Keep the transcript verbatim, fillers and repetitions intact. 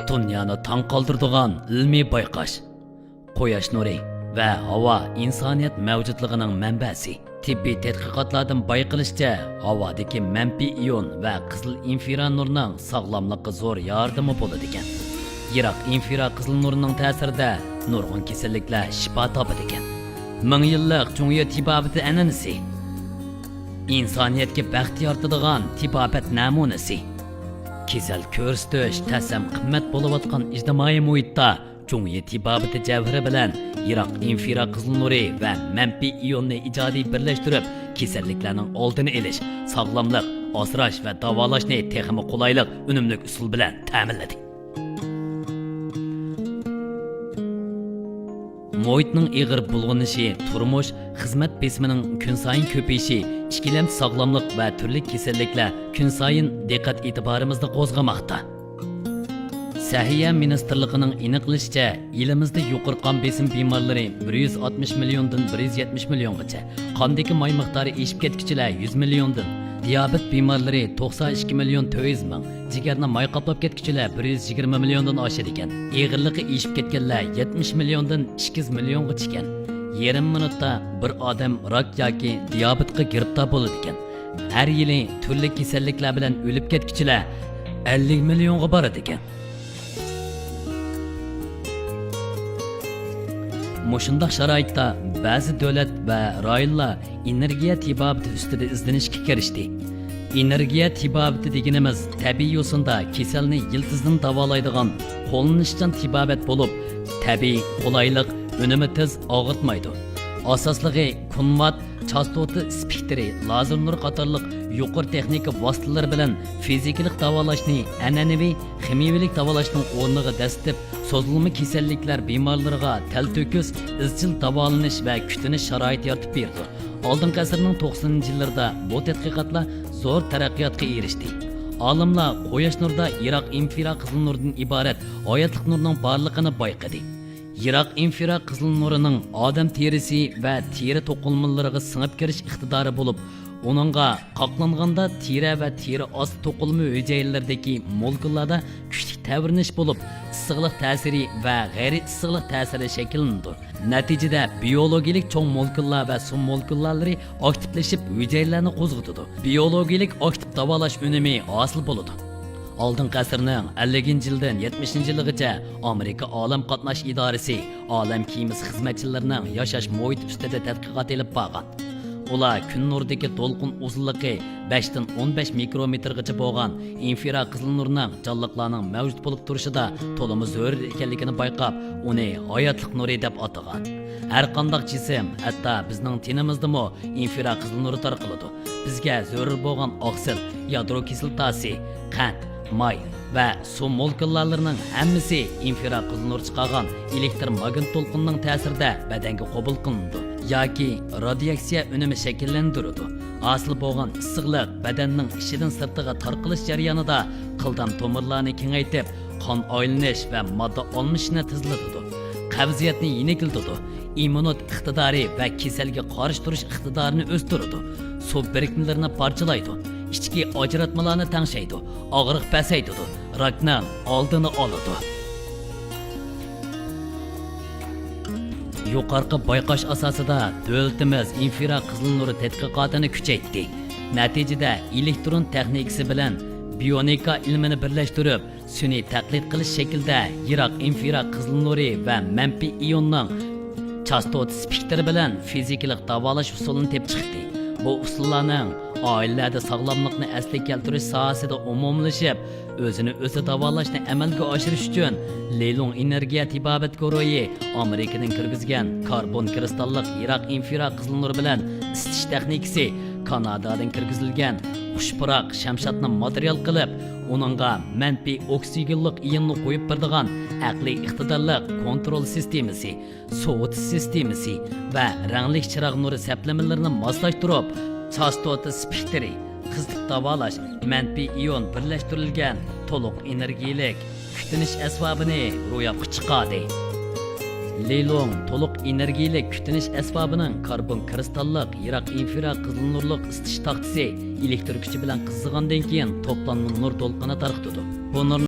دۇنيانى تاڭ قالدۇرىدىغان ئىلمىي بايقاش. قۇياش نۇرى ۋە ھاۋا ئىنسانىيەت مەۋجۇتلۇقىنىڭ مەنبەسى. تېببىي تەتقىقاتلاردىن بايقىلىشىچە، ھاۋادىكى مەنپىي ئىيون ۋە قىزىل ئىنفرا نۇرنىڭ ساغلاملىققا زور ياردىمى بولىدىكەن. يىراق ئىنفرا قىزىل نۇرنىڭ تەسىرىدە نۇرغۇن كېسەللىكلەر شىپا تاپىدىكەن. مىڭ يىللىق جۇڭيې تېبابىتى ئەنئەنىسى. ئىنسانىيەتكە بەخت يارىتىدىغان تېبابەت نەمۇنىسى. كېسەل كۆرسىتىش تەس ھەم قىممەت بولۇۋاتقان ئىجتىمائىي مۇھىتتا جۇڭيې تېبابىتى جەۋھىرى بىلەن يىراق ئىنفرا قىزىل نۇرى ۋە مەنپىي ئىيوننى ئىجادىي بىرلەشتۈرۈپ، كېسەللىكلەرنىڭ ئالدىنى ئېلىش، ساغلاملىق، ئاسراش ۋە داۋالاشنى تېخىمۇ قولايلىق، ئۈنۈملۈك ئۇسۇل بىلەن تەمىنلىدى. مۇھىتنىڭ ئېغىر بۇلغىنىشى، تۇرمۇش، خىزمەت بېسىمىنىڭ كۈنسايىن كۆپىيىشى، ئىككىلەمچى ساغلاملىق ۋە تۈرلۈك كېسەللىكلەر كۈنسايىن دىققەت ئېتىبارىمىزنى قوزغىماقتا. سەھىيە مىنىستىرلىقىنىڭ ئېنىقلىشىچە، ئېلىمىزدە يۇقىرى قان بېسىم بىمارلىرى بىر يۈز ئاتمىش مىليوندىن بىر يۈز يەتمىش مىليونغىچە، قاندىكى ماي مىقدارى ئېشىپ كەتكۈچىلەر يۈز مىليوندىن، دىيابېت بىمارلىرى توقسان ئىككى مىليون تۆت يۈز مىڭ، جىگەرنى ماي قاپلاپ كەتكۈچىلەر بىر يۈز يىگىرمە مىليوندىن ئاشىدىكەن. ئېغىرلىقى ئېشىپ كەتكەنلەر يەتمىش مىليوندىن ئىككى يۈز مىليونغىچىكەن. يېرىم مىنۇتتا بىر ئادەم راك ياكى دىيابېتقا گىرىپتار بولىدىكەن. ھەر يىلى تۈرلۈك كېسەللىكلەر بىلەن ئۆلۈپ كەتكۈچىلەر ئەللىك مىليونغا بارىدىكەن. مۇشۇنداق شارائىتتا بەزى دۆلەت ۋە رايونلار ئېنېرگىيە تېبابىتى ئۈستىدە ئىزدىنىشكە كىرىشتى. ئېنېرگىيە تېبابىتى دېگىنىمىز تەبىئىي يوسۇندا كېسەلنى يىلتىزىدىن داۋالايدىغان قوللىنىشچان تېبابەت بولۇپ، تەبىئىي، قولايلىق، ئۈنۈمى تېز، ئاغرىتمايدۇ. ئاساسلىقى كۇنۋات، چاستوتا سپېكتىرى، لازېر نۇر قاتارلىق يۇقىرى تېخنىكا ۋاسىتىلىرى بىلەن فىزىكىلىق داۋالاشنى ئەنئەنىۋى خىمىيەلىك داۋالاشنىڭ ئورنىغا دەسسىتىپ، سوزۇلما كېسەللىكلەر بىمارلىرىغا تەلتۆكۈس، ئىزچىل داۋالىنىش ۋە كۈتۈنۈش شارائىتى يارىتىپ بېرىدۇ. ئالدىنقى ئەسىرنىڭ توقسىنىنچى يىللىرىدا بۇ تەتقىقاتلار زور تەرەققىياتقا ئېرىشتى. ئالىملار قۇياش نۇردا يىراق ئىنفرا قىزىل نۇردىن ئىبارەت ھاياتلىق نۇرنىڭ بارلىقىنى بايقىدى. يىراق ئىنفرا قىزىل نۇرىنىڭ ئادەم تېرىسى ۋە تېرە توقۇلمىلىرىغا سىڭىپ كىرىش ئىقتىدارى بولۇپ، ئۇنىڭغا قاقلانغاندا تېرە ۋە تېرە ئاستى توقۇلما ھۈجەيرىلىرىدىكى مولېكۇللاردا كۈچلۈك تەۋرىنىش بولۇپ، ئىسسىقلىق تەسىرى ۋە غەيرىي ئىسسىقلىق تەسىرى شەكىللىنىدۇ. نەتىجىدە بىيولوگىيىلىك چوڭ مولېكۇللار ۋە سۇ مولېكۇللارلىرى ئاكتىپلىشىپ، ھۈجەيرىلەرنى قوزغىتىدۇ. بىيولوگىيىلىك ئاكتىپ داۋالاش ئۈنۈمى ھاسىل بولىدۇ. ئالدىنقى ئەسىرنىڭ ئەللىكىنچى يىلىدىن يەتمىشىنچى يىلىغىچە ئامېرىكا ئالەم قاتناش ئىدارىسى ئالەم كېمىسى خىزمەتچىلىرىنىڭ ياشاش مۇھىتى ئۈستىدە تەتقىقات ئېلىپ بارغان. ئۇلار كۈن نۇرىدىكى دولقۇن ئۇزۇنلۇقى بەشتىن ئون بەش مىكرومېتىرغىچە بولغان ئىنفرا قىزىل نۇرنىڭ جانلىقلارنىڭ مەۋجۇت بولۇپ تۇرۇشىدا تولىمۇ زۆرۈر ئىكەنلىكىنى بايقاپ، ئۇنى ھاياتلىق نۇرى دەپ ئاتىغان. ھەر قانداق جىسىم، ھەتتا بىزنىڭ تېنىمىزدىمۇ ئىنفرا قىزىل نۇرى تارقىلىدۇ. بىزگە زۆرۈر بولغان ئاقسىل، يادرو كىسلاتاسى، قەنت، ماي ۋە سۇ مولېكۇللارلىرىنىڭ ھەممىسى ئىنفرا قىزىل نۇر چىقارغان ئېلېكتر ماگنىت دولقۇنىنىڭ تەسىرىدە بەدەنگە قوبۇل قىلىنىدۇ ياكى رادىياكسىيە ئۈنۈمى شەكىللەندۈرىدۇ. ھاسىل بولغان ئىسسىقلىق بەدەننىڭ ئىچىدىن سىرتىغا تارقىلىش جەريانىدا قىلدام تومۇرلارنى كېڭەيتىپ، قان ئايلىنىش ۋە ماددا ئالمىشىشنى تېزلىتىدۇ. قەۋزىيەتنى يېنىكلىتىدۇ. ئىممۇنىتېت ئىقتىدارى ۋە كېسەلگە قارشى تۇرۇش ئىقتىدارىنى ئۆستۈرىدۇ. سۇ بىرىكمىلىرىنى پارچىلايدۇ. ئىچكى ئاجراتمىلارنى تەڭشەيدۇ. ئاغرىق پەسەيتىدۇ. راكنىڭ ئالدىنى ئالىدۇ. يۇقىرىقى بايقاش ئاساسىدا دۆلىتىمىز ئىنفرا قىزىل نۇرى تەتقىقاتىنى كۈچەيتتى. نەتىجىدە ئېلېكترون تېخنىكىسى بىلەن بىيونىكا ئىلمىنى بىرلەشتۈرۈپ، سۈنئىي تەقلىد قىلىش شەكلىدە يىراق ئىنفرا قىزىل نۇرى ۋە مەنپىي ئىيوننىڭ چاستوتا سپېكتىرى بىلەن فىزىكىلىق داۋالاش ئۇسۇلىنى تېپىپ چىقتى. بۇ ئۇسۇللارنىڭ ئائىلىلەردە ساغلاملىقنى ئەسلىگە كەلتۈرۈش ساھەسىدە ئومۇملىشىپ، ئۆزىنى ئۆزى داۋالاش ئىشنى ئەمەلگە ئاشۇرۇش ئۈچۈن لىلۇڭ ئېنېرگىيە تېبابەت گۇرۇھى ئامېرىكىدىن كىرگۈزگەن كاربون كرىستاللىق يىراق ئىنفرا قىزىل نۇر بىلەن ئىسسىتىش تېخنىكىسى، كانادادىن كىرگۈزۈلگەن خۇش پۇراق شەمشادنى ماتېرىيال قىلىپ، ئۇنىڭغا مەنپىي ئوكسىگېنلىق ئىيۇننى قويۇپ بېرىدىغان ئەقلىي ئىقتىدارلىق كونترول سىستېمىسى، سوۋۇتۇش سىستېمىسى ۋە رەڭلىك چىراغ نۇرى سەپلىمىلىرىنى ماسلاشتۇرۇپ، چاستوتا سپېكتىرى، قىزىتىپ داۋالاش، مەنپىي ئىيون بىرلەشتۈرۈلگەن تولۇق ئېنېرگىيەلىك كۈتۈنۈش ئەسۋابىنى روياپقا چىقاردى. لىلۇڭ تولۇق ئېنېرگىيەلىك كۈتۈنۈش ئەسۋابىنىڭ كاربون كرىستاللىق يىراق ئىنفرا قىزىل نۇرلۇق ئىسسىتىش تاختىسى ئېلېكتر كۈچى بىلەن قىزىغاندىن كېيىن توپلانما نۇر دولقۇنى تارقىتىدۇ. بۇ نۇر